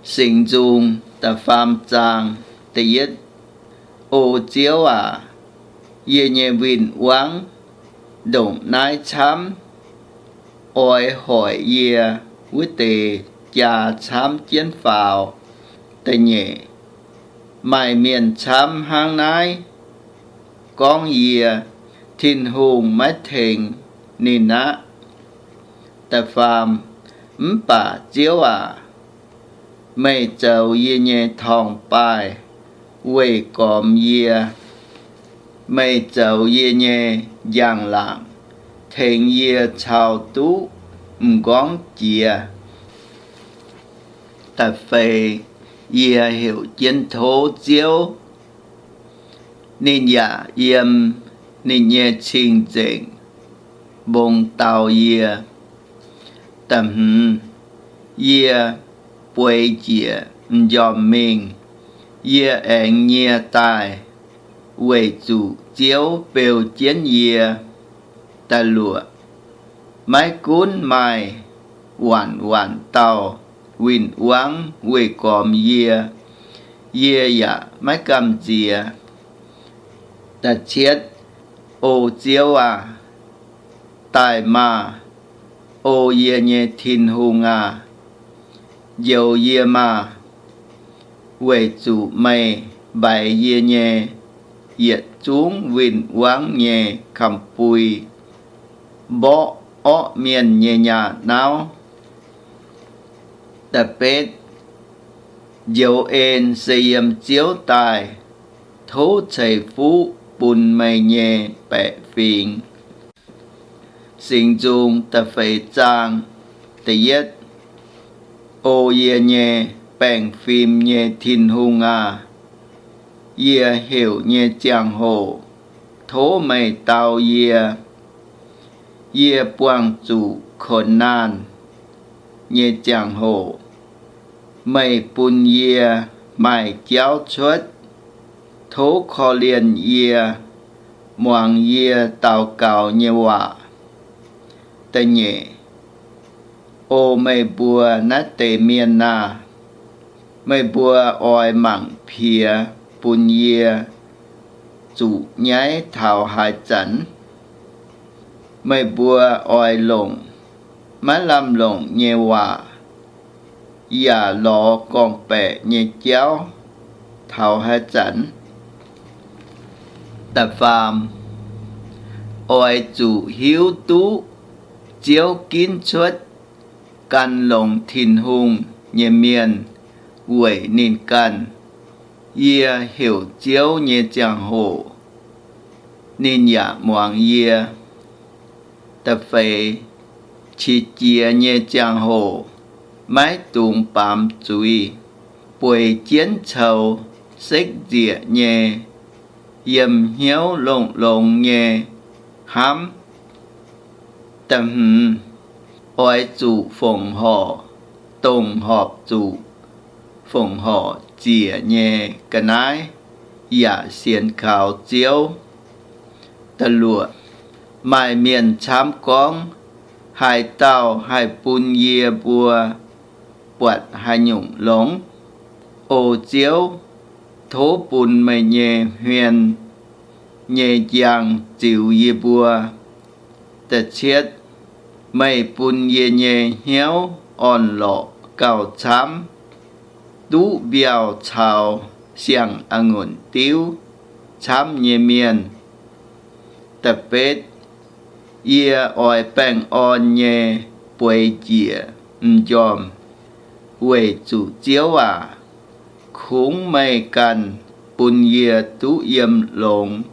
Singx Nzung da'faam zaang da'yietv. O Ziouv aac, yie nyei win-wangv, ndongc naaiv camv oix hoic yie wuov deix jaa camv jienv faaux. Da'nyeic, maaih mienh camv hnangv naaiv gorngv yie, Tin-Hungh maiv tengx ninh aqv. Da'faam, mv baac Ziouv aac, meih zoux yie nyei torngv-baaih weih gormx yie. Meih zoux yie nyei njang-laangc tengx yie caux duqv m'nqorngv jiex. Da'feix, yie heuc jienv tov Ziouv, ninh yaac yiem ninh nyei cing-nzengc mbong dau yie. Da'hmz, yie bueix njiec m'njormh mingh. Yie aengx nyie daaih weic zuqc Ziouv beu jienv yie. Da'luoqc, maiv gunv maaih waanc waanc dauh win-wangv weih gormx yie, yie yaac maiv gamh nziex. Da'cietv, O Ziouv aah! Daaih maah! O yie nyei Tin-Hungh aah! Njoux yie maah! Weic zuqc meih mbaix yie nyei yietc zungv win-wangv nyei kamx-bui, mborqv orqv mienh nyei nyaah nauv. Da'betv, njoux en se yiem Ziouv daaih. Tov ceix fuqv bun meih nyei baeqc fingx. Singx Nzung da'feix zaang da'yietv. O yie nyei baengh fim nyei Tin-Hungh aah! Yie heuc nyei ziangh hoc tov meih dau yie. Yie buangh zuqc konx naanh nyei ziangh hoc, meih bun yie maaih jauv cuotv. Tov korv-lienh yie, muangx yie daux gaux nyei waac. Da'nyeic, O meih mbuo naaiv deix mienh aah! Meih mbuo oix mangc piex bun yie zuqc nyaiv taux haaix zanc? Meih mbuo oix longc maiv lamh longc nyei waac yaac lorz gorngv-baeqc nyei jauv taux haaix zanc? Da'faam, oix zuqc hiuv duqv Ziouv ginv cuotv gan longx Tin-Hungh nyei mienh weic ninh ganh. Yie heuc Ziouv nyei ziangh hoc, ninh yaac muangx yie. Da'feix, qiex jiez nyei ziangh hoc maiv dungx baamz zuiz, bueix jienv coux sekv nzieqc nyei, yiem hnyouv longx-longx nyei hnamv. Da'hmz, oix zuqc fongc horc dongh horpc zuqc fongc horc ziec nyei ga'naaiv yaac sienx kaux Ziouv. Da'luoqc, maaih mienh camv gorngv, Haaix dauh haih bun yie mbuo buatc haaix nyungc longx? O Ziouv, tov bun meih nyei hmien nyei njang ziux yie mbuo. Da'cietv, meih bun yie nyei hnyouv orn-lorqc gauh camv, duqv mbiauh caux siang-a'ngunc diuv camv nyei mienh. Da'betv, yie oix baengh orn nyei bueix njiec m'njormh, weic zuqc Ziouv aac, kungx meih ganh bun yie duqv yiem longx.